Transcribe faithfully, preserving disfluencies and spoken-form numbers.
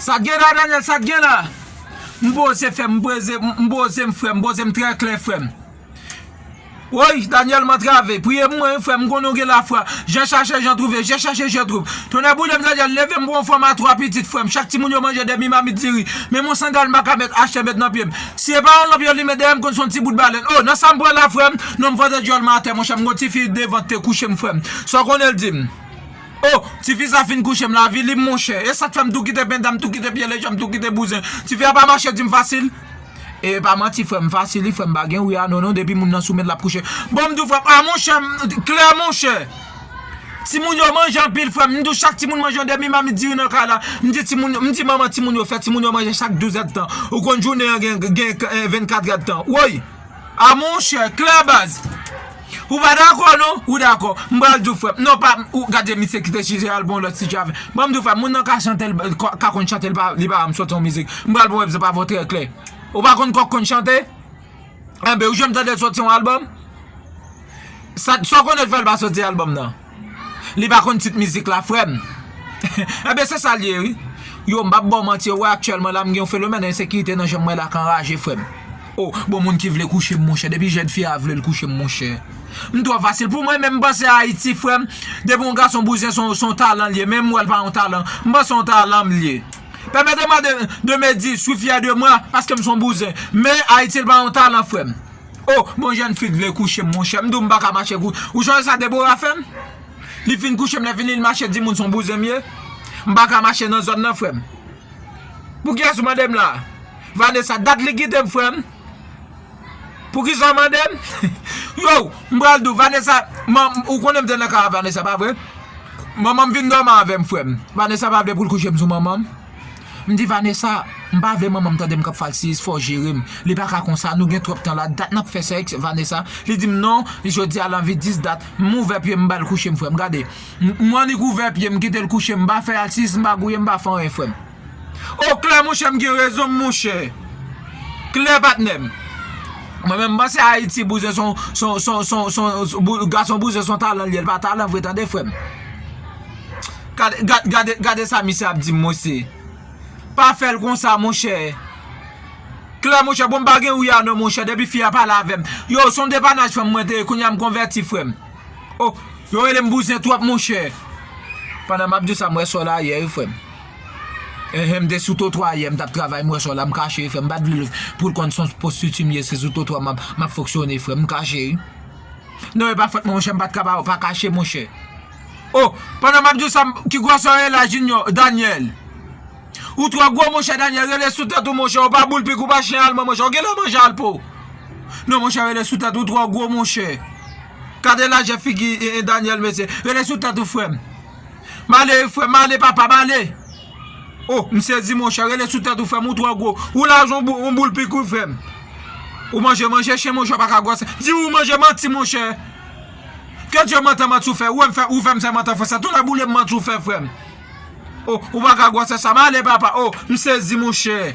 Sa t gen la, Daniel, sa t gen la? M poze, frè m, m poze, m poze m, frè m, m poze m trè klè, frè m. Woy, Daniel, m antrave. Priye pou mwen, wi, frè m, m konnen w gen lafwa. Jan chache, jan twouve, jan chache, jan twouve. Tonnè boule m, Daniel, leve m pou yon fanm a twa pitit, frè m. Chak timoun yo manje demi mamit diri. Men mon sandal m pa ka met, achte met nan pye m. Si e pa yon lanp yo limen dèyè m, konn se yon ti bout balèn. O, nan sa m pran la, frè m, non m fòte djòl m atè, monchè, m gon tifi devan te kouche m, frè m. Sa w konnen l di m? O, tifi sa fin kouche m, lavi lib, monchè. E sa k fè m tou kite penta, m tou kite pye leje, m tou kite bouzen. Tifi a pa mache di m fasil. E pa manti, frè m, fasil, wi, frè m, pa gen wi a non, non, depi moun nan sou mèt l ap kouche. Bon, m di w, frè m, a, monchè, m, klè, monchè. Timoun yo manje anpil, frè m. M di w, chak timoun manje yon demi mamit diri nan kay la. M di timoun, m di manman timoun yo fè timoun yo manje chak douz èdtan. Ou konn jounen an gen, gen, eh, vennkat èdtan. Woy! A monchè, klè baz. Ou pa dakò non? Ou dakò. M pral di w, frè m. Non, pa, ou gade misye kite chije al bon lòt sijè avè. Bon, m di w, frè m, moun nan ka chante, l ka, ka konn chante, li pa, li pa janm soti yon mizik. M pral pran egzanp avè w trè klè. Ou pa konn kòk konn chante? Enben, ou janm tande l soti yon albòm? Sa, sa w konnen l fè l pa soti albòm nan? Li pa konn tit mizik la, frè m. Enben, se sa l ye, wi. Yo, m p ap ba w manti, ou wè aktyèlman la, m gen yon fenomèn ensekirite nan jan m wè la k anraje, frè m. O, bon, moun ki vle kouche m, monchè, depi jèn fi a vle l kouche m, monchè. M twò fasil pou mwen, men m panse Ayiti, frè m. Depi yon gason bouzen, se yon, se yon talan l ye, men m wè l pa yon talan. M panse yon talan m l ye. Permettez-moi de, de me dire, suis fier de moi, paske m se yon bouzen. Men Ayiti, l pa yon talan, frè m. O, bon, jèn fi k vle kouche m, monchè. M di w m pa ka mache kou. Ou sonje sa Debora fè m? Li fin kouche m, lè fini, li mache di moun se yon bouzen m ye. M pa ka mache nan zòn nan, frè m. Pou kiyès ou mande m la? Vanessa, dat li kite m, frè m. Poukisa w mande m? Yo, m pral di w, Vanessa, man, ou konnen m te nan kay a Vanessa, pa vre? Manman m vin dòmi avè m, frè m. Vanessa pa vle pou l kouche m sou manman m. M di, Vanessa, m pa vle manman m tande m k ap falsiyis, fò w jere m. Li pa ka konsa, nou gen twòp tan la, dat n ap fè sèks, Vanessa. Li di m non, jodi a l anvi dis dat. M ouvè pye m, m ba l kouche m, frè m, gade. M, m annik ouvè pye m, kite l kouche m, m pa fè alsiyis, m pa gouye, m pa fè anyen, frè m. O, klè, monchè, m gen rezon m, monchè. Klè, patnè m. Mwen menm, m panse Ayiti, bouzen se yon, se yon, se yon, se yon, se yon, bou-, gason bouzen se yon talan l ye, l pa talan vre, tande, frè m. Gade, gade, gade, gade sa misye ap di m, monchè. Pa fè l konsa, monchè. Klè, monchè, bon, m pa gen wi a non, monchè, depi fi a pale avè m. Yo, se yon depannaj, frè m, mwen te ye, kounye a m konvèti, frè m. O, yo rele m bouzen twòp, monchè. Pandan m ap di w sa, m wè sè w la yè, wi, frè m. Enhen, m te sou twotwa yè, m t ap travay, m wè sè w la, m kache, wi, frè m. M pa t vle pou l konn se yon pwostiti m ye, se sou twotwa m ap, m ap fonksyone, frè m, m kache, wi. Non, e pa fòt mwen, monchè, m pa t ka ba w, pa kache, monchè. O, pandan m ap di w sa, m, ki gwosè w ye la, Junior, Daniel? Ou twò gwo, monchè, Daniel, rele sou tèt ou, monchè, ou pa boul pik, ou pa chen alman, monchè, ou genlè manje alpo. Non, monchè, rele sou tèt ou, twò gwo, monchè. Gade lajè figi, e, e, Daniel, mesye. Rele sou tèt ou, frè m. M ale, frè m, m ale, papa, m ale. O, m sezi, monchè, rele sou tèt ou, frè m, ou twò gwo. Ou laj yon bou-, yon boul pik, wi, frè m. Ou manje, manje chen, monchè, ou pa ka gwosè. Di ou manje manti, monchè. Ke Dye manti, manti ou fè. Ou wè m fè, ou fè m fè manti an fransè. Tou la boule m manti ou fè, frè m. O, ou pa ka gwosè sa. M ale, papa. O, m sezi, monchè.